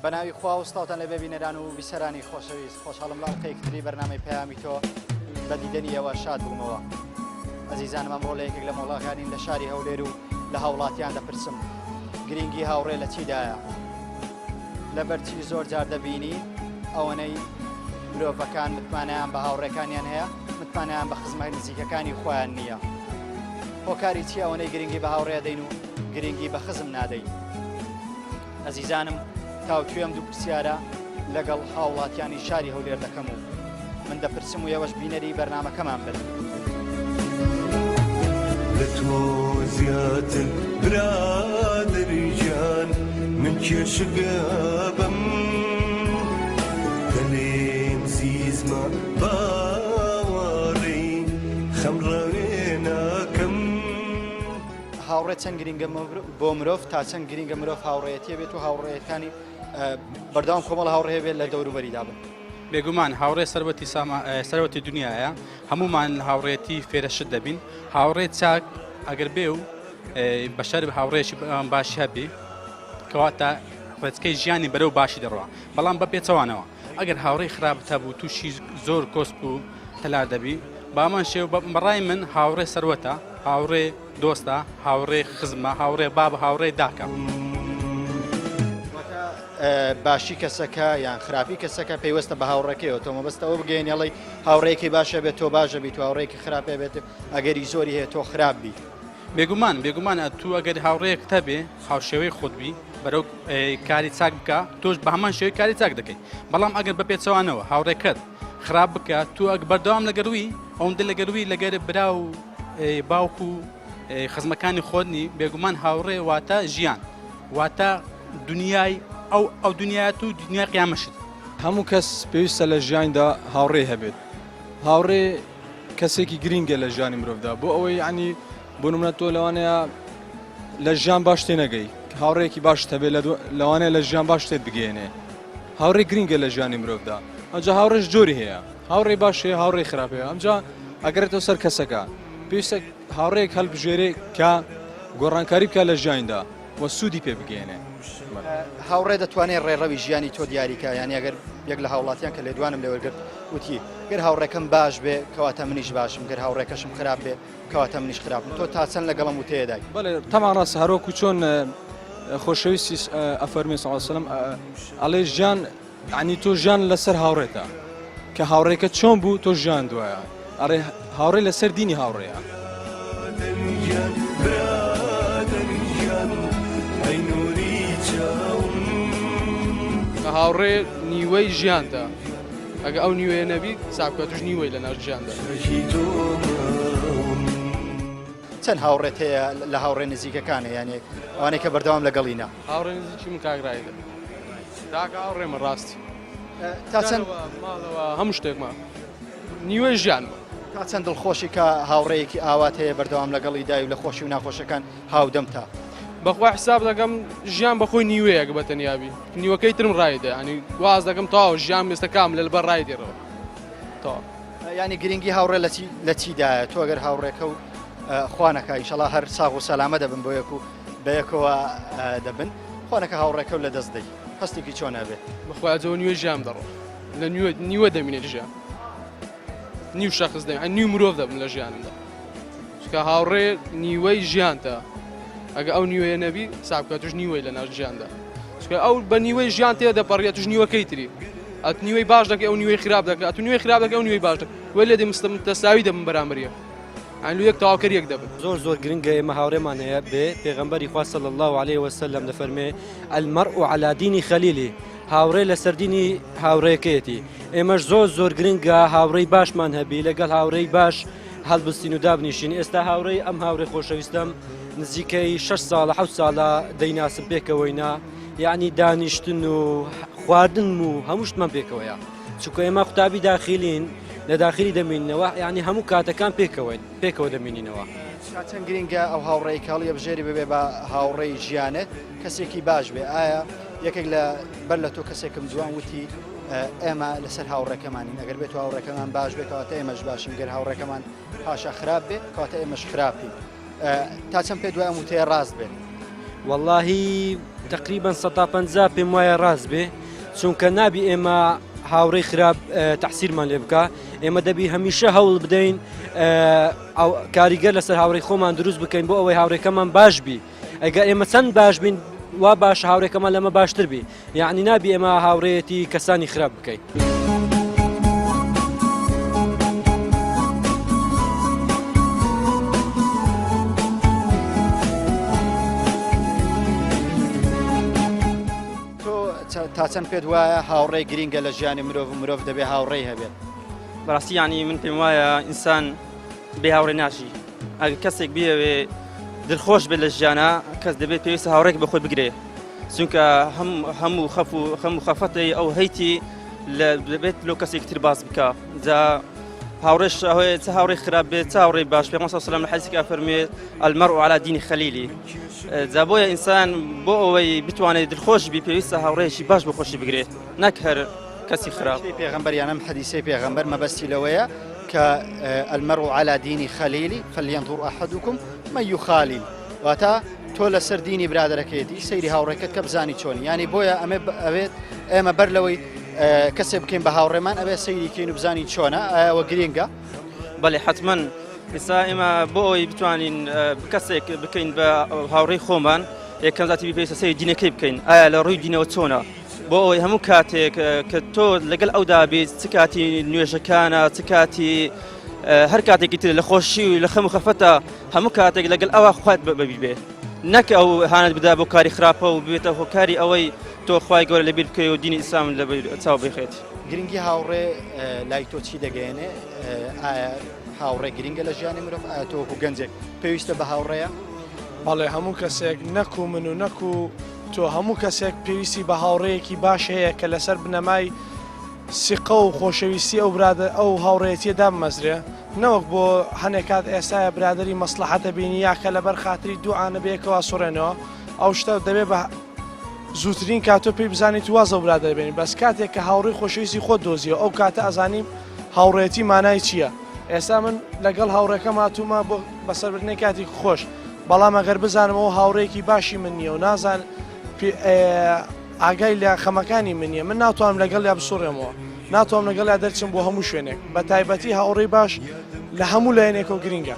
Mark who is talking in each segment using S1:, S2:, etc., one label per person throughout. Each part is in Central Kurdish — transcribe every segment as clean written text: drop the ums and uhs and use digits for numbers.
S1: بەناوی خوا و سڵاوتان لێبێ بینەران و بیسەرانی خۆشەویست خۆشحاڵم لە ئەڵقەیەکی تری بەرنامەی پەیامی تۆ بە دیدەنی ئێوە شاد بوومەوە ئەزیزانم ئەمڕۆ لە یەکێک لە مۆڵاکانین لە شاری هەولێر و لە هاوڵاتیان دەپرسم گرنگی هاوڕێ لە چیدایە لەبەرچی زۆر جار دەبینی ئەوەنەی مرۆڤەکان متمانەیان بە هاوڕێکانیان هەیە متمانەیان بە خزمە نزیکەکانی خۆیان نییە هۆکاری چی ئەوەنەی گرنگی بە هاوڕێ دەین و گرنگی بە خزم نادەین ئەزیزانم تاوتوێ ئەم دوو پرسیارە لەگەڵ هاوڵاتیانی شاری هەولێر دەکەم و من دەپرسم و ئێوەش بینەری بەرنامەکەمان بن.
S2: لە تۆ زیاتر برادەری گیان من کێشگەبم دەلێم زیزمە باوەڕی خەم ڕەوێ ناکەم.
S1: هاوڕێ چەند گرینگە بۆ مرۆڤ تا چەند گرینگە مرۆڤ هاوڕێیەتیە بێت و هاوڕێیەکانی بەردەوام کۆمەڵ هاوڕێ بێت لە دەوروبەریدا بن.
S3: بێگومان هاوڕێ سەروەتی ساما سەروەتی دنیایە هەمومان لە هاوڕێتی فێرە شت دەبین هاوڕێ چاک ئەگەر بێ و بەشەر هاوڕێکی باشی هەبی کەواتە ڕێچکەی ژیانی بەرەو باشی دەڕوا بەڵام بە پێچەوانەوە ئەگەر هاوڕێی خراپت هەبوو تووشی زۆر کۆسپ و تەلار دەبی بامان شێو بەڕای من هاوڕێ سەروەتە هاوڕێ دۆستە هاوڕێ خزمە هاوڕێ باب هاوڕێ داکە.
S1: باشی کەسەکە یان خراپی کەسەکە پەیوەستە بە هاوڕێکەیەوە تۆ مەبەستە ئەوە بگەیەنی ئەڵێی هاوڕێیەکی باشە بێت تۆ باشە بیت و هاوڕێیەکی خراپە بێت ئەگەری زۆری هەیە تۆ خراپ بیت.
S3: بێگومان بێگومان تو ئەگەر هاوڕێیەکت هەبێ هاوشێوەی خۆت بی بەرەو کاری چاک بکە تۆش بە هەمان شێوەی کاری چاک دەکەیت بەڵام ئەگەر بە پێچەوانەوە هاوڕێکەت خراپ بکە تو ئەگ بەردەوام لەگەروی ئەوەندە لەگەروی لەگەر برا و باوک و خزمەکانی خۆت نی بێگومان هاوڕێ واتە ژیان واتە دنیای ئەو ئەو دنیات و دنیای قیامەشت.
S4: هەموو کەس پێویستە لە ژیانیدا هاوڕێی هەبێت هاوڕێ کەسێکی گرینگە لە ژیانی مرۆڤدا بۆ ئەوەی ینی بۆ نمونە تۆ لەوانەیە لە ژیان باش تێنەگەی هاوڕێکی باش هەبێ لەوانەیە لە ژیان باش تێت بگەێنێ هاوڕێ گرینگە لە ژیانی مرۆڤدا ئەجا هاوڕێش جۆری هەیە هاوڕێ باش هەیە هاوڕێ خراپ هەیە ئەمجا ئەگەرێتەوە سەر کەسەکە پێویستە هاوڕێک هەلبژێرێ کە گۆڕانکاری بکە لە ژیاندا و سوودی پێ بگەێنێ.
S1: هاوڕێ دەتوانێت ڕێڕەوی ژیانی تۆ دیاریکە یانی ئەگەر یەک لە هاوڵاتیان کە لێدوانم لێوەرگرت وتی گەر هاوڕێکەم باش بێ کەواتە منیش باشم گەر هاوڕێکەشم خراپ بێ کەواتە منیش خراپم تۆ تا چەند لەگەڵم وتەیەدای؟
S4: بەڵێ تەمان ڕاستە هەروەکو چۆن خۆشەویستی ئەفەرمێ صلی الله علیه وسلم ئەڵێ ژیان یعنی تۆ ژیان لەسەر هاوڕێتە کە هاوڕێکە چۆن بوو تۆ ژیان دوایە ئەڕێ هاوڕێ لەسەر دینی هاوڕێیە.
S5: هاوڕێ نیوەی ژیانتە ئەگە ئەو نیوەیە نەبی سابکە توش نیوەی لە ناو ژیاندا.
S1: چەند هاوڕێت هەیە لە هاوڕێ نزیکەکانە یانێ ئەوانەی کە بەردەوام لەگەڵینە؟
S5: هاوڕێ نزیکی من کاک ڕایدە تاکە هاوڕێمە ڕاستی
S1: تا چەند
S5: ماڵەوە هەموو شتێکمان نیوەی ژیانمە.
S1: تا چەند دڵخۆشی کە هاوڕێیەکی ئاوات هەیە بەردەوام لەگەڵی دای و لە خۆشی و ناخۆشەکان هاودەمتە؟
S5: بەخوا حساب دەکەم ژیان بەخۆی نیوەیەک بە تەنیا بی نیوەکەی ترم ڕایدە ینی واز دەکەم تەواو ژیان مێستە کام لە لەبەر ڕایدێڕەوە تەواو.
S1: یانی گرنگی هاوڕێ لە چی لە چیدایە تۆ گەر هاوڕێکە و خوا نەکا ئیشەڵا هەر ساغ و سەلامە دەبن بۆ یەک و بەیەکەوە دەبن خوا نەکا هاوڕێکە و لە دەست دەی هەستێکی چۆن ئەبێ؟
S5: بەخوا جەوە نیوەی ژیانم دەڕۆ لە نیوە نیوە دەمینێت ژیان نیو شەخس دەم نیو مرۆڤ دەبم لە ژیانمدا چکە هاوڕێ نیوەی ژیانتە ئەگە ئەو نیوەیە نەبی سابکە توش نیوەی لە ناو ژیاندا چکە ئەو بە نیوەی ژیان تێ دەپەڕیە توش نیوەکەی تری ئەت نیوەی باش دەکەی ئەو نیوەی خراپ دەکە ئەتو نیوەی خراپ دەکەی ئەو نیوەی باش دەکە وەی لێ دێ مستە تەساوی دەبن بەرامبەر یەک ئەن یەک تەواوکەر یەک دەبن.
S6: زۆر زۆر گرنگە ئێمە هاوڕێمان هەیە بێ پێغەمبەری خوا صلی اللە علیه وسلم دەفەرمێ المرء علی دین خلیله هاوڕێ لەسەر دینی هاوڕێکەیەتی ئێمەش زۆر زۆر گرنگە هاوڕێی باشمان هەبی لەگەڵ هاوڕێی باش هەڵبستین و دابنیشین ئێستا هاوڕێی ئەم هاوڕێ خۆشەویستەم نزیکەی 6 ساڵە حەوت ساڵە دەیناسم پێکەوەینا یعنی دانیشتن و خواردن و هەموو شتمان پێکەوەیە چونکە ئێمە قوتابی داخیلین لە داخلی دەمینەوە یعنی هەموو کاتەکان پێکەوەین پێکەوە دەمینینەوە.
S1: تا چەند گرینگە ئەو هاوڕێی کە هەڵیەبژێری ببێ بە هاوڕێی ژیانت کەسێکی باش بێ ئایا یەکێک لە بەر لە تۆ کەسێکم جوان وتی ئێمە لەسەر هاوڕێکەمانین ئەگەر بێت هاوڕێکەمان باش بێت کەواتە ئێمەش باشین گەر هاوڕێکەمان پاشا خراپ بێت کەواتە ئێمەش خراپین تا چەند پێ دوای ئەم وتەیە ڕاست بێت
S6: واللهی تقریبا 150 پێم وایە ڕاست بێ چونکە نابی ئێمە هاوڕێی خراپ تەحسیرمان لێ بکە ئێمە دەبی هەمیشە هەوڵ بدەین کاریگەر لەسەر هاوڕێی خۆمان دروست بکەین بۆ ئەوەی هاوڕێکەمان باش بی ئەگەر ئێمە چەند باش بین وا باش هاورێکەمان لەمە باشتر بی یعنی نابی ئێمە هاوڕێیەتی کەسانی خراپ بکەین.
S1: تا چەند پێت وایە هاوڕێ گرینگە لە ژیانی مرۆڤ و مرۆڤ دەبێ هاوڕێی هەبێت
S7: بەڕاستی یانی من پێم وایە ئینسان بێ هاوڕێ ناژی ئەگەر کەسێک بیەوێ دلخۆش بێت لە ژیانە کەس دەبێت پێویستە هاوڕێک بە خۆی بگرێ چونکە هەم هەموو خەف و خەم و خەفەتی ئەو هەیتی لە دەبێت لۆ کەسێک تر باس بکە جا هاوڕێش هەیە چ هاوڕێ خراپ بێت چ هاوڕێ باش پێغەمبەر صلی الله علیه و سلم لە حەدیثێکا فەرموێت المرء على دین خلیلی جا بۆیە ئینسان بۆ ئەوەی بتوانێت دلخۆش بی پێویستە هاوڕێیەکی باش بۆ خۆشی بگرێت نەک هەر کەسی خراپ.
S1: پێغەمبەر یان ئەم حەدیسەی پێغەمبەر مەبەستی لەوەیە کە المرء على دین خلیلی فلینظر احدکم من یخالیل واتە تۆ لەسەر دینی برادەرەکەیەتی سەیری هاوڕێکەت کە بزانی چۆنی ینی بۆیە ئەمێ ئەوێت ئێمە بەر لەوەی کەسێ بکەین بە هاوڕێمان ئەبێ سەیری کەین و بزانین چۆنە ئەوە گرینگە
S7: بەڵێ حتمما ئێستا ئێمە بۆ ئەوەی بتوانین کەسێک بکەین بە هاوڕێی خۆمان یەکەم زاتی پێویستە سەیری دینەکەی بکەین ئایا لە ڕووی دینەوە چۆنە بۆ ئەوەی هەموو کاتێک کە تۆ لەگەڵ ئەودا بیت چ کاتی نوێژەکانە چ کاتی هەر کاتێکی تر لە خۆشی و لە خەم و خەفەتە هەموو کاتێک لەگەڵ ئەوە خوات بەبی بێ نەک ئەو هاانت بدا بۆ کاری خراپە و بێتە هۆکاری ئەوەی تۆ خوای گەورە لەبیر بکەی و دینی ئیسلام لە چاو بخێت.
S1: گرنگی هاوڕێ لای تۆ چی دەگەیەنێ؟ ئایا هاوڕێ گرنگە لە ژیانی مرۆڤ؟ ئایا تۆ وەکو گەنجێک پێویستە بە هاوڕێیە؟
S8: بەڵێ هەموو کەسێک نەکو من و نەکو تۆ هەموو کەسێک پێویستی بە هاوڕێیەکی باش هەیە کە لەسەر بنەمای سیقە و خۆشەویستی ئەو برادەر ئەو هاوڕێیەتیە دابمەزرێ نەوەک بۆ هەنێک کات ئێستایە برادەری مەسڵەحەتە بینی یا کە لەبەر خاتری دووعانە بەیەکەوە سوڕێنەوە ئەو شتە دەبێ بە زووترین کات تۆ پێی بزانیت واز لەو برادەرە بێنی بەس کاتێک کە هاوڕێی خۆشەویستی خۆت دۆزیەوە ئەو کاتە ئەزانی هاوڕێیەتی مانای چییە ئێستا من لەگەڵ هاوڕێکەم هاتوومە بۆ بەسەربردنی کاتێکی خۆش بەڵام ئەگەر بزانم ئەو هاوڕێیەکی باشی من نییە و نازان ئاگای لە خەمەکانی من نییە من ناتوانم لەگەڵیا بسوڕێمەوە ناتوانم لەگەڵیا دەرچم بۆ هەموو شوێنێک بە تایبەتی هاوڕێی باش لە هەموو لایەنێکەوە گرنگە.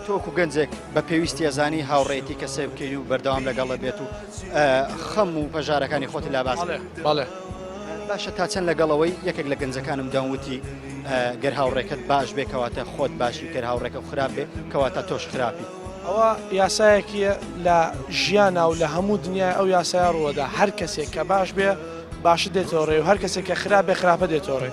S1: تۆ وەکو گەنجێک بە پێویستی ئەزانی هاوڕێیەتی کەسێ بکەی و بەردەوام لەگەڵت بێت و خەم و پەژارەکانی خۆت لا باس بکەی.
S8: بەڵێ.
S1: باشە تا چەند لەگەڵ ئەوەی یەکێک لە گەنجەکانم دام وتی گەر هاوڕێکەت باش بێ کەواتە خۆت باشی گەر هاوڕێکە خراپ بێ کەواتە تۆش خراپی.
S8: ئەوە یاسایەکیە لە ژیانا و لە هەموو دنیای ئەو یاسایە ڕووەدا هەر کەسێک کە باش بێ باشت دێتەوە ڕێ و هەر کەسێک کە خراپ بێ خراپە دێتەوە ڕێ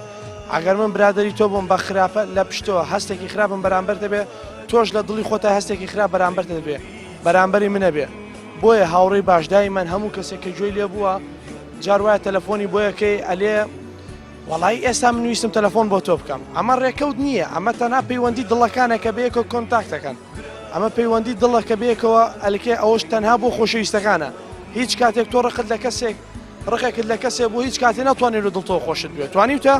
S8: ئەگەر من برادری تۆ بووم بە خراپە لە پشتەوە هەستێکی خراپم بەرامبەر دەبێ تۆش لە دڵی خۆتا هەستێکی خراپ بەرامبەرت دەبێ بەرامبەری منە بێ بۆیە هاوڕێی باش دایمەن هەموو کەسێک کە گوێی لێ بووە جار وایە تەلەفۆنی بۆ یەکەی ئەلێ وەڵایی ئێستا من ویستم تەلەفۆن بۆ تۆ بکەم ئەمە ڕێکەوت نییە ئەمە تەنها پەیوەندی دڵەکانە کە بەیەکەوە contact ەکەن ئەمە پەیوەندی دڵە کە بەیەکەوە ئەلکێ ئەوەش تەنها بۆ خۆشەویستەکانە هیچ کاتێک تۆ ڕقت لە کەسێک ڕقێکت لە کەسێ بوو هیچ کاتێ ناتوانێت لە دڵ تۆ خۆشت بوێ توانیوتە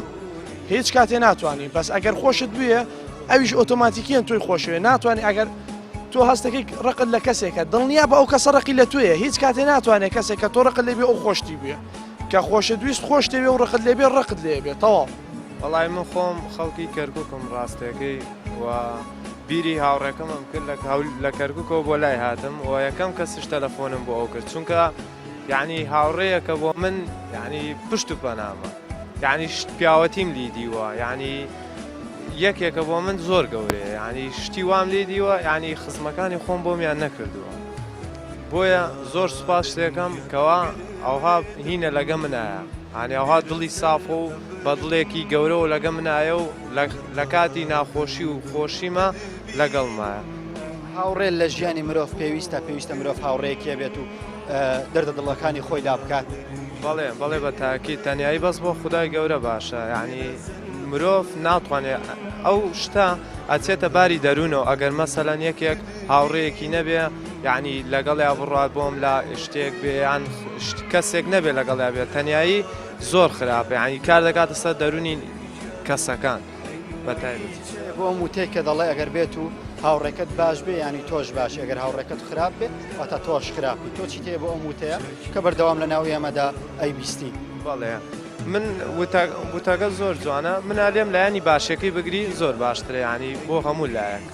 S8: هیچ کاتێ ناتوانانی بەس ئەگەر خۆشت بوێ ئەویش ئۆتۆماتیکیەن تۆی خۆشوێ ناتوانانی ئەگەر تۆ هەستەکەی ڕقت لە کەسێکە دڵنیا بە ئەو کەسە ڕقی لە توێ هیچ کاتێ ناتوانێت کەسێک کە تۆ ڕقت لێبێ ئەو خۆشتی بوێ کە خۆشت ویست خۆش دەوێ و ڕقت لێبێ ڕقت لێبێ تەواو.
S9: وەڵای من خۆم خەڵکی کەرکوکم ڕاستەکەی و بیری هاوڕێکەمم کرد لە کەرکوکەوە بۆ لای هاتم و یەکەم کەسش تەلەفۆنم بۆ ئەو کرد چونکە یعنی هاوڕێیەکە بۆ من یعنی پشت و پەنامە یعنی شت پیاوەتیم لی دیوە یعنی یەکێکە بۆ من زۆر گەورەیە یعنی شتی وام لێ دیوە یعنی خزمەکانی خۆم بۆمیان نەکردووە بۆیە زۆر سوپاس دەکەم کەوا ئەوها هینە لەگە منایە هانی ئەوها دڵی سافە و بە دڵێکی گەورەوە لەگە منایە و لە کاتی ناخۆشی و خۆشیمە لەگەڵمایە.
S1: هاوڕێ لە ژیانی مرۆڤ پێویستە پێویستە مرۆڤ هاوڕێیەکی هەبێت و دەردە دڵەکانی خۆی لا بکات.
S9: بەڵێ بەڵێ بە تاکی تەنیایی بەس بۆ خودای گەورە باشە یعنی. مرۆڤ ناتوانێت ئەو شتە ئەچێتە باری دەروونەوە ئەگەر مەسەلەن یەکێک هاوڕێیەکی نەبێ یعنی لەگەڵیا بڕات بۆم لە شتێک بێ یان کەسێک نەبێ لەگەڵیا بێت تەنایی زۆر خراپە یعنی کار دەکاتە سەر دەروونی کەسەکان بە تایبەتی.
S1: بۆ ئەم وتەی کە دەڵێ ئەگەر بێت و هاوڕێکەت باش بێ یانی تۆش باشی ئەگەر هاوڕێکەت خراپ بێ واتە تۆش خراپی تۆ چیت هەیە بۆ ئەم وتەیە کە بەردەوام لە ناو ئێمەدا ئەیبیستین؟
S9: بەڵێ من وتەکە زۆر جوانە من ئەلێم لایەنی باشەکەی بگری زۆر باشترە ینی بۆ هەموو لایەک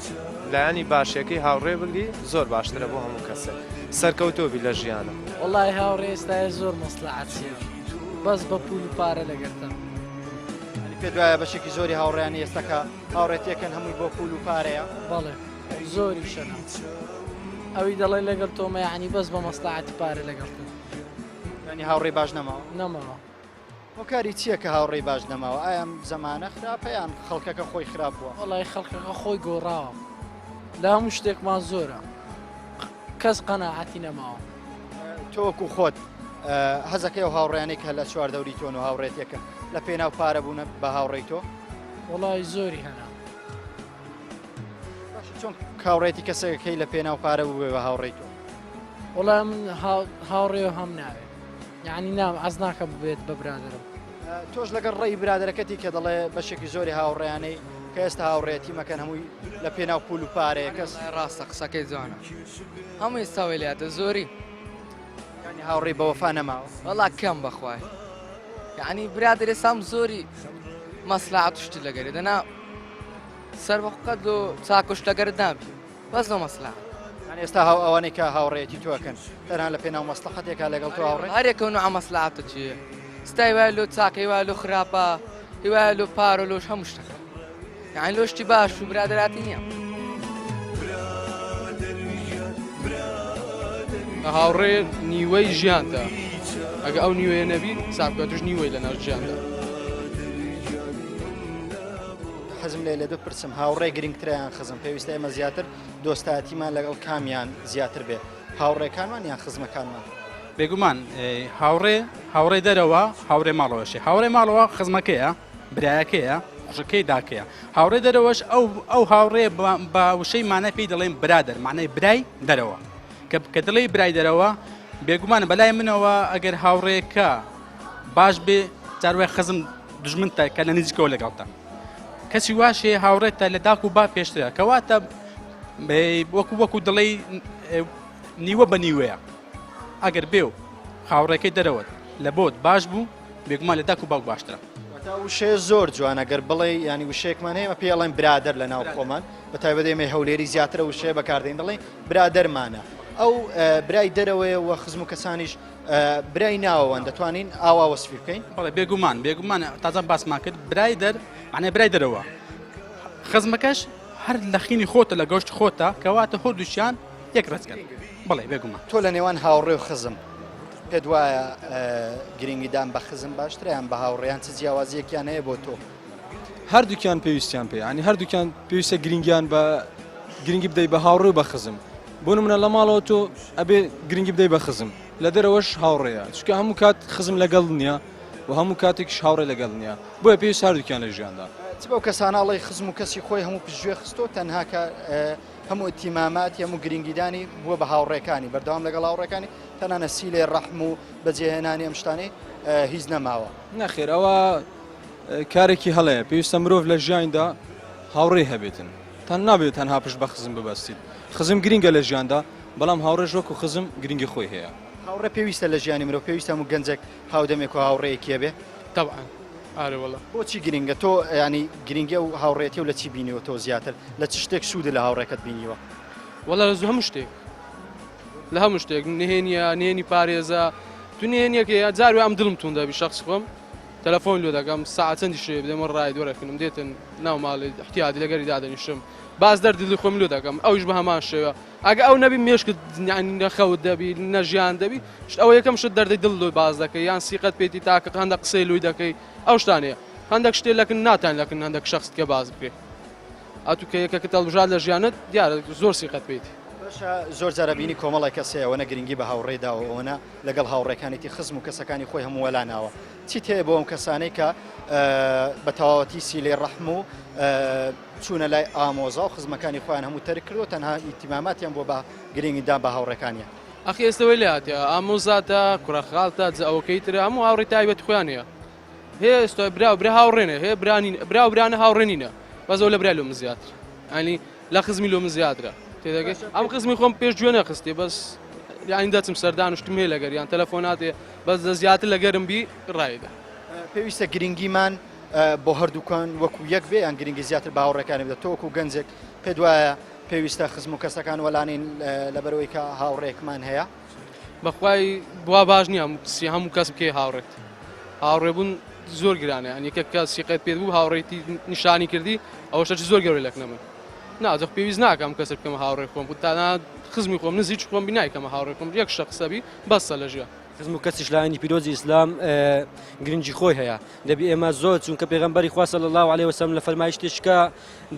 S9: لایەنی باشەکەی هاوڕێ بگری زۆر باشترە بۆ هەموو کەسێک سەرکەوتۆبی لە ژیانە.
S10: وەڵای هاوڕێ ئێستایە زۆر مەسڵەحەتیە بەس بە پول و پارە لەگەرتە.
S1: یانی پێت وایە بەشێکی زۆری هاوڕێیانی ئێستا کە هاوڕێتیەکەن هەمووی بۆ پول و پارەیە؟
S10: بەڵێ زۆریشەنە ئەوی دەڵێ لەگەڵ تۆمە یعنی بەس بە مەسڵەحەتی پارە لەگەڵتە.
S1: یانی هاوڕێی باش نەماوە؟
S10: نەماوە.
S1: هۆکاری چییە کە هاوڕێی باش نەماوە؟ ئایا ئەم زەمانە خراپە یان خەڵکەکە خۆی خراپ بووە؟
S10: وەڵی خەڵکەکە خۆی گۆڕاوە لە هەموو شتێکمان زۆرە کەس قەناعەتی نەماوە.
S1: تۆ وەکو خۆت حەزەکەی ئەو هاوڕێیانەی کە لە چواردەوری تۆن و هاوڕێتیەکەن لە پێناو پارە بوونە بە هاوڕێی تۆ؟
S10: وەڵی زۆری هەنا.
S1: باشە چۆن هاوڕێتی کەسێکەکەی لە پێناو پارە بووبێ بە هاوڕێی تۆ؟
S10: وەڵا من هاوڕێ هەم ناوێ یعنی نام عەز ناکەم ببێت بە برادەرم.
S1: تۆش لەگەڵ ڕێی برادەرەکەتی کە دەڵێ بەشێکی زۆری هاوڕێیانەی کە ئێستا هاوڕێتی مەکەن هەمووی لە پێناو پول و پارەیە کەس
S11: ڕاستە قسەکەی جوانە هەموو ئێستا وەلیاتە زۆری
S1: یعنی هاوڕێی بەوەفا نەماوە
S11: وەڵا کەم بەخوای یعنی برادەر ئێسام زۆری مەسلحەت شتی لەگەری دەنا سەر بە قەت لۆ چاکوش لەگەرت نابی بەس لۆ مەسلحەت.
S1: یانی ئێستا هاو ئەوانەی کە هاوڕێیەتی تۆ ئەکەن تەنها لە پێناو مەسلحەتێکا لەگەڵ تۆ هاوڕێن؟
S11: هەر یەکەو نوعە مەسلحەتە چیە ستای وایە لۆ چاکەی وایە لۆ خراپە هی وایە لۆ پارە لۆش هەموو شتەکە یانی لۆ شتی باش و برادەراتی نییە.
S5: هاوڕێ نیوەی ژیانتە ئەگە ئەو نیوەیە نەبی سابکە توش نیوەی لە ناو ژیاندا.
S1: حەزم لێ لێت بپرسم هاوڕێ گرنگترە یان خزم؟ پێویستە ئێمە زیاتر دۆستایەتیمان لەگەڵ کامیان زیاتر بێ هاوڕێکانمان یان خزمەکانمان؟
S3: بێگومان هاوڕێ هاوڕێ دەرەوە هاوڕێ ماڵەوەشی هاوڕێ ماڵەوە خزمەکەیە برایەکەیە خوشەکەی داکەیە هاوڕێ دەرەوەش ئەو ئەو هاوڕێ بە وشەی مانای پێی دەڵێن برادەر معنای برای دەرەوە کە کە دڵی برای دەرەوە بێگومان بەلای منەوە ئەگەر هاوڕێکە باش بێ جاروای خزم دژمنتە کە لە نزیکەوە لەگەڵتە کەسی واش هەیە هاوڕێتە لە داک و با پێشترە کەواتە وەکو وەکو دڵی نیوە بە نیوەیە ئەگەر بێ و هاوڕێکەی دەرەوەت لە بۆت باش بوو بێگومان لە داک و باوک باشترە.
S1: واتە وشەیە زۆر جوانە گەر بڵێ ینی وشەیەکمان هەیە پێی ئەڵێن برادەر لە ناو خۆمان بە تایبەت ئێمەی هەولێری زیاترە وشەیە بەکاردێن دەڵێن برادەرمانە ئەو برای دەرەوەیە و خزم و کەسانیش برای ناوەوەن دەتوانین ئاوا وەسفی بکەین؟
S3: بەڵێ بێگومان بێگومان تازە باسمان کرد برای دەر معنای برای دەرەوە خزمەکەش هەر لە خینی خۆتە لە گۆشت خۆتە کەواتە هەردووکیان یەک ڕێچکەن بەڵێ بێگومان.
S1: تۆ لە نێوان هاوڕێ و خزم پێت وایە گرنگیدان بە خزم باشترە یان بە هاوڕێیان چ جیاوازیەکیان هەیە بۆ تۆ؟
S4: هەردووکیان پێویستیان پێ ینی هەردووکیان پێویستە گرنگیان بە گرنگی بدەی بە هاوڕێ و بە خزم بۆ نمونە لە ماڵەوە تۆ ئەبێ گرنگی بدەی بە خزم لە دەرەوەش هاوڕێیە چونکە هەموو کات خزم لەگەڵ نییە و هەموو کاتێکیش هاوڕێ لەگەڵ نییە بۆیە پێویست هەردووکیان لە ژیاندا.
S1: چ بەو کەسانە ئەڵێی خزم و کەسی خۆی هەموو پشتگوێ خستووە تەنها کە هەموو ئیتیماماتی هەموو گرنگیدانی بووە بە هاوڕێکانی بەردەوام لەگەڵ هاوڕێکانی تەنانە سیلەی ڕەحم و بەجێهێنانی ئەم شتانەی هیچ نەماوە.
S4: نەخێر ئەوە کارێکی هەڵەیە پێویستە مرۆڤ لە ژیانیدا هاوڕێی هەبێتن. تەن نابێت تەنها پشت بە خزم ببەستیت خزم گرینگە لە ژیاندا بەڵام هاوڕێش وەکو خزم گرینگی خۆی هەیە.
S1: هاوڕێ پێویستە لە ژیانی مرۆڤ پێویستە هەموو گەنجێک هاودەمێک و هاوڕێیەکی هەبێ؟
S5: تەبعەن ئارێ وەڵا.
S1: بۆچی گرینگە تۆ یانی گرینگی ئەو هاوڕێیەتیەو لە چی بینیوە تۆ زیاتر لە چ شتێک سوودت لە هاوڕێکەت بینیوە؟
S5: وەڵا لە هەموو شتێک لە هەموو شتێک نهێنیە نهێنی پارێزە تو نهێنیەکەی جار وێ ئەم دڵم توند دەبی شەخس خۆم تەلەفۆن لۆ دەکەم ساعت چەندی شوێ بدەمە ڕای دوەرەکنم دێتن ناو ماڵێ احتیادی لەگەری دادەنیشم باز دەردی دڵی خۆم لۆ دەکەم ئەویش بە هەمان شێوە ئەگە ئەو نەبی مێشکت یعنی نە خەوت دەبی نە ژیان دەبی شت ئەوە یەکەم شت دەردی دڵ لۆی باز دەکەی یان سیقەت پێیتی تاکە هەندە قسەی لۆی دەکەی ئەو شتانەیە هەندێک شتێ لەکن ناتان لەکن هەندێک شخص کە باز بکرێ ئەتو کە یەکەکت هەڵبژارد لە ژیانت دیارە زۆر سیقەت پێیتی.
S1: باشە زۆر جارە بینی کۆمەڵێک کەس هەیە ئەوەنە گرنگی بە هاوڕێ داوە ئەوەنە لەگەڵ هاوڕێکانیتی خزم و کەسەکانی خۆی هەموو وەلا ناوە چیت هەیە بۆ ئەم کەسانەی کە بە تەواوەتی سیلەی ڕەحم و چوونە لای ئامۆزا و خزمەکانی خۆیان هەموو تەرک کردو تەنها ئیتیماماتیان بۆ بە گرنگیدان بە هاوڕێکانیان.
S5: ئەخی ئێستە وەی لێ هاتیە ئامۆزاتە کوڕە خاڵتە جا ئەوەکەی ترە هەموو هاوڕێی تایبەت خۆیان هەیە هەیە ئێستا برا و برا هاوڕێنە هەیە برانی برا و برانە هاوڕێ نینە بەس ئەو لە برای لۆ من زیاتر ینی لە خزمی لۆ من زیاترە تێدەگەی ئەم خزمی خۆم پێش گوێ نەخستێ بەس یانی دەچم سەردان و شتم هەیە لەگەر یان تەلەفۆناتێ بەس لە زیاتر لەگەرم بی ڕایدا.
S1: پێویستە گرنگیمان بۆ هەردووکان وەکو یەک بێ یان گرنگی زیاتر بە هاوڕێکانی بدە تۆ وەکو گەنجێک پێت وایە پێویستە خزم و کەسەکان وەلانین لەبەرەوەی کە هاوڕێکمان هەیە؟
S5: بەخوای بوا باش نییە سی هەموو کەس بکەی هاوڕێت هاوڕێ بوون زۆر گرانە یان یەکێک کە سیقەت پێت بوو هاوڕێتی نیشانی کردی ئەوە شتێکی زۆر گەورەی لەکنە من ناجخ پێویست ناکەم کەسێک بکەمە هاوڕێ خۆم تانا خزمی خۆم نزیک خۆم بی نایکەمە هاوڕێ خۆم یەک شەخسە بی بەسە لە ژیان.
S6: خزم و کەسیش لایەنی پیرۆزی ئیسلام گرنگی خۆی هەیە دەبی ئێمە زۆر چونکە پێغەمبەری خوا صلی الله علیه وسلم لە فەرمایشتێکا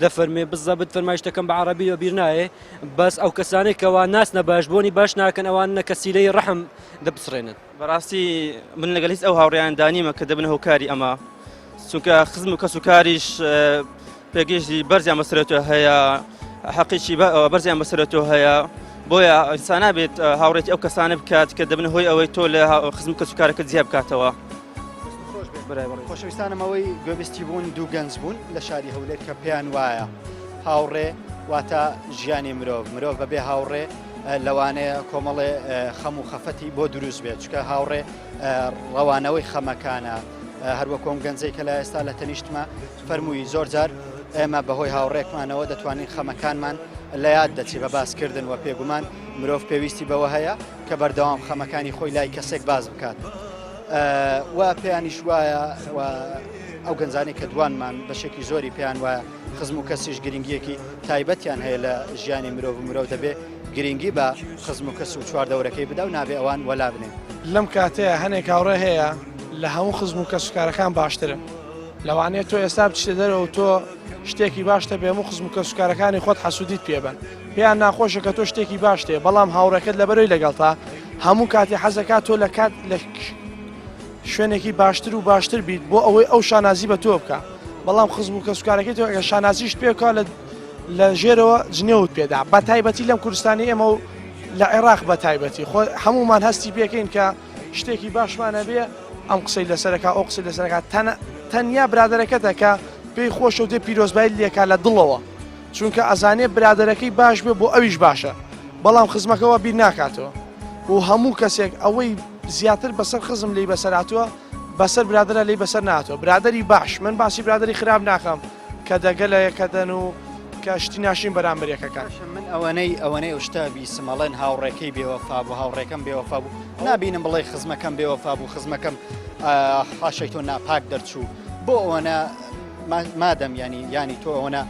S6: دەفەرمێ بزەبت فەرمایشتەکەم بە عەڕەبی وە بیر نایێ بەس ئەو کەسانەی کەوا ناسنە باش بۆنی باش ناکەن ئەوان نە کەسیلەی ڕەحم دەپچڕێنن.
S7: بەڕاستی من لەگەڵ هیچ ئەو هاوڕێیاندا نیمە کە دەبنە هۆکاری ئەمە چونکە خزم و کەس و کاریش پێگەیشتی بەرزیان بەسەرەوە هەیە حەقیی بەرزیان بەسەرەوە هەیە بۆیە ئینسان نابێت هاوڕێتی ئەو کەسانە بکات کە دەبنە هۆی ئەوەی تۆ لە خزم و کەس و کارەکە جیا بکاتەوە.
S1: خۆشەویستانم ئەوەی گوێبیستی بوون دوو گەنج بوون لە شاری هەولێر کە پێیان وایە هاوڕێ واتە ژیانی مرۆڤ مرۆڤ بەبێ هاوڕێ لەوانەیە کۆمەڵێ خەم و خەفەتی بۆ دروست بێت چکە هاوڕێ ڕەوانەوەی خەمەکانە هەروەکۆم گەنجەی کە لە ئێستا لە تەنیشتمە فەرمووی زۆر جار ئێمە بەهۆی هاوڕێکمانەوە دەتوانین خەمەکانمان لە یاد دەچێت بە باسکردن و پێگومان مرۆڤ پێویستی بەوە هەیە کە بەردەوام خەمەکانی خۆی لای کەسێک باس بکات. و پێیانیش وایە و ئەو گەنجانەی کە دوانمان بەشێکی زۆری پێیان وایە خزم و کەسیش گرنگیەکی تایبەتیان هەیە لە ژیانی مرۆڤ و مرۆڤ دەبێ گرنگی بە خزم و کەس و چواردەورەکەی بدا و نابێ ئەوان وەلا بنێن.
S8: لەم کاتەیە هەنێک هاوڕێ هەیە لە هەموو خزم و کەسوکارەکان باشترن لەوانەیە تۆ ئێستا بچیتە دەرەوە و تۆ شتێکی باشتە بێ هەموو خزم و کەسوکارەکانی خۆت حەسوودیت پێ بن پێیان ناخۆشە کە تۆ شتێکی باشت هەیە بەڵام هاوڕێکەت لەبەرەوەی لەگەڵتا هەموو کاتێ حەزەکات تۆ لە کات لە شوێنێکی باشتر و باشتر بیت بۆ ئەوەی ئەو شانازی بە تۆ بکە بەڵام خزم و کەسوکارەکەی تۆ ئەگەر شانازیشت پێ بکە لە لە ژێرەوە جنێوت پێدا بە تایبەتی لەم کوردستانی ئێمە و لە عێراق بە تایبەتی خۆ هەمومان هەستی پێکەین کە شتێکی باشمان هەبێ ئەم قسەی لەسەرەکە ئەو قسەی لەسەرەکە تەنیا برادەرەکەتە کە پێی خۆشە و دێ پیرۆزبایی لێکا لە دڵەوە چونکە ئەزانێ برادەرەکەی باش بێ بۆ ئەویش باشە بەڵام خزمەکە وا بیر ناکاتەوە و هەموو کەسێک ئەوەی زیاتر بەسەر خزم لی بەسەر هاتووە بەسەر برادرە لی بەسەر ناتوە برادری باش من باسی برادری خراپ ناکەم کە دەگە لە یەکەدەن و کە شتی ناشین بەرامبەر یەکەکان من
S1: ئەوەنەی ئەوەنەی ئەو شتە بیسم ئەڵێن هاوڕێکەی بێوەفا بوو هاوڕێکەم بێوەفا بوو نابینم بڵێ خزمەکەم بێوەفا بوو خزمەکەم حاشەی تۆ ناپاک دەرچوو بۆ ئەوەنە مادەم ینی ینی تۆ ئەوەنە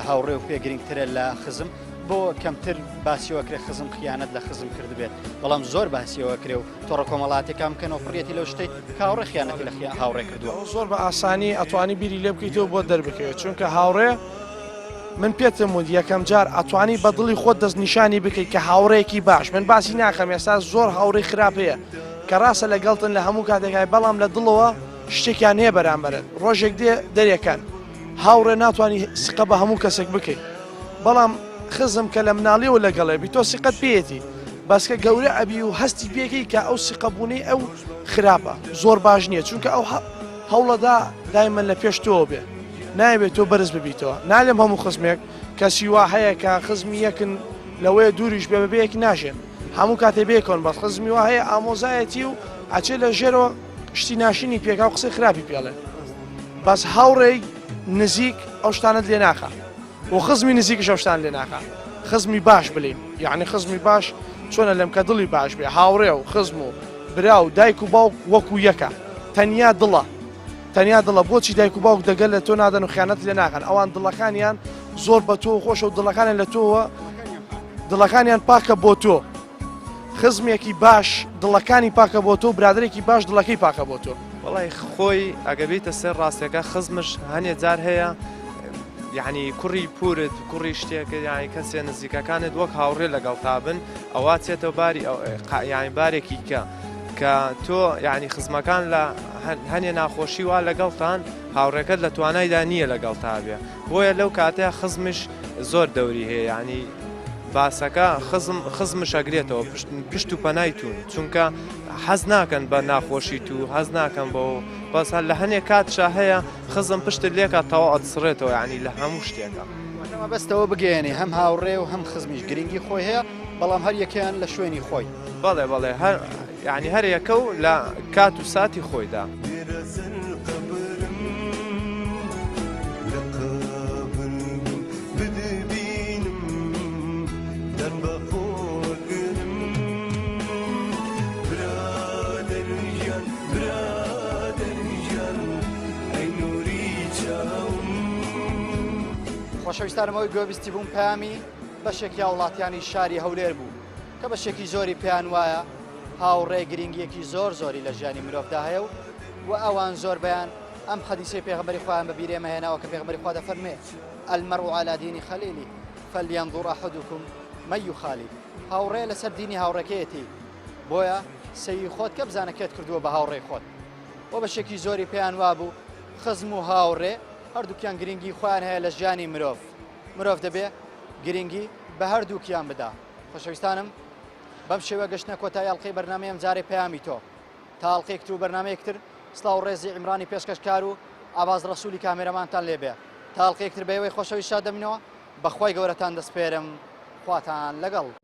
S1: هاوڕێ و پێ گرنگترە لە خزم بۆ کەمتر باسیەوە کرێ خزم خیانەت لە خزم کردبێت بەڵام زۆر باسیەوە کرێ و تۆڕە کۆمەڵاتەکان بکەنەوە پڕێتی لەو شتەی کاوڕێ خیانەتی لە هاوڕێ کردووە
S8: زۆر بە ئاسانی ئەتوانی بیری لێ بکەیتەوە بۆ دەربکەوێت چونکە هاوڕێ من پێتم وت یەکەم جار ئەتوانی بە دڵی خۆت دەستنیشانی بکەیت کە هاوڕێکی باش من باسی ناکەم ئێستا زۆر هاوڕێی خراپ هەیە کە ڕاستە لەگەڵتن لە هەموو کاتێکای بەڵام لە دڵەوە شتێکیان هەیە بەرامبەرت ڕۆژێک دێ دەرێکەن هاوڕێ ناتوانانی سقە بە هەموو کەسێک بکەیت بەڵام خزم کە لە مناڵیەوە لەگەڵێ بی تۆ سیقەت پێیەتی بەس کە گەورە ئەبی و هەستی پێکەی کە ئەو سیقەبوونەی ئەو خراپە زۆر باش نییە چونکە ئەو هەوڵەدا دایمەن لە پێش تۆوە بێ نایەوێت تۆ بەرز ببیتەوە نالێم هەموو خزمێک کەسی وا هەیە کە خزمی یەکن لەوەیە دووریش بێ بەبێ یەک ناژێن هەموو کاتێ بێکۆن بەس خزمی وا هەیە ئامۆزایەتی و ئەچێ لە ژێرەوە شتی ناشینی پێکا و قسەی خراپی پێڵێ بەس هاوڕێی نزیک ئەو شتانت لێ ناخا و خزمی نزیکش ئەو شتان لێ ناخا خزمی باش بلین یعنی خزمی باش چۆنە لەم کە دڵی باش بێ هاوڕێ و خزم و برا و دایک و باوک وەکو یەکە تەنیا دڵە تەنیا دڵە بۆچی دایک و باوک دەگەل لە تۆ نادەن و خیانەت لێ ناکەن ئەوان دڵەکانیان زۆر بە تۆ خۆشە و دڵەکانیان لە تۆوە دڵەکانیان پاکە بۆ تۆ خزمێکی باش دڵەکانی پاکە بۆ تۆ برادێکی باش دڵەکەی پاکە بۆ تۆ
S9: وڵی خۆی ئەگە بیتە سەر ڕاستەکە خزمش هەنێ جار هەیە. یعنی کوڕی پورت کوڕی شتێکە یعنی کەسێ نزیکەکانت وەک هاوڕێ لەگەڵ تا بن ئەوە چێتەوە باری یعنی بارێکی کە کە تۆ یعنی خزمەکان لە هەنێ ناخۆشی وا لەگەڵتان هاوڕێکەت لە توانایدا نییە لەگەڵ تا بێ بۆیە لەو کاتەیە خزمش زۆر دەوری هەیە یعنی باسەکە خزم خزمش ئەگرێتەوە پشت پشت و پەنای تون چونکە حەز ناکەن بە ناخۆشی تو حەز ناکەن بۆ بەس هەر لە هەنێک کاتشا هەیە خزم پشتت لێکا تەواو ئەتسڕێتەوە یعنی لە هەموو شتێکە.
S1: واتە مەبەستەوە بگەیەنێ هەم هاوڕێ و هەم خزمیش گرنگی خۆی هەیە بەڵام هەر یەکەیان لە شوێنی خۆی.
S9: بەڵێ بەڵێ هەر یعنی هەر یەکە و لە کات و ساتی خۆیدا.
S1: خۆشەویستانم ئەوەی گوێبیستی بووم پەیامی بەشێکی هاوڵاتیانی شاری هەولێر بوو کە بەشێکی زۆری پێیان وایە هاوڕێ گرنگیەکی زۆر زۆری لە ژیانی مرۆڤدا هەیە و و ئەوان زۆربەیان ئەم حەدیسەی پێغەمبەری خۆیان بە بیرێمە هێناوە کە پێغەمبەری خوا دەفەرمێ المرء على دین خلیلی فلینظر احدکم من یخالی هاوڕێ لەسەر دینی هاوڕێکەیەتی بۆیە سەیری خۆت کە بزانە کێت کردووە بە هاوڕێی خۆت و بەشێکی زۆری پێیان وابوو خزم و هاوڕێ هەردووکیان گرنگی خۆیان هەیە لە ژیانی مرۆڤ مرۆڤ دەبێ گرنگی بە هەردووکیان بدا خۆشەویستانم بەم شێوە گەشتنە کۆتایی ئەڵلقەی بەرنامەی ئەم جارەی پەیامی تۆ تا ئەڵلقەیەک تر و بەرنامەیەک تر سڵاو و ڕێزی عیمرانی پێشکەشکار و عەباس ڕەسوولی کامێرەمانتان لێ بێ تا ئەڵلقەیەک تر بە ئێوەی خۆشەویست شاد دەبینەوە بەخوای گەورەتان دەسپێرم خواتان لەگەڵ.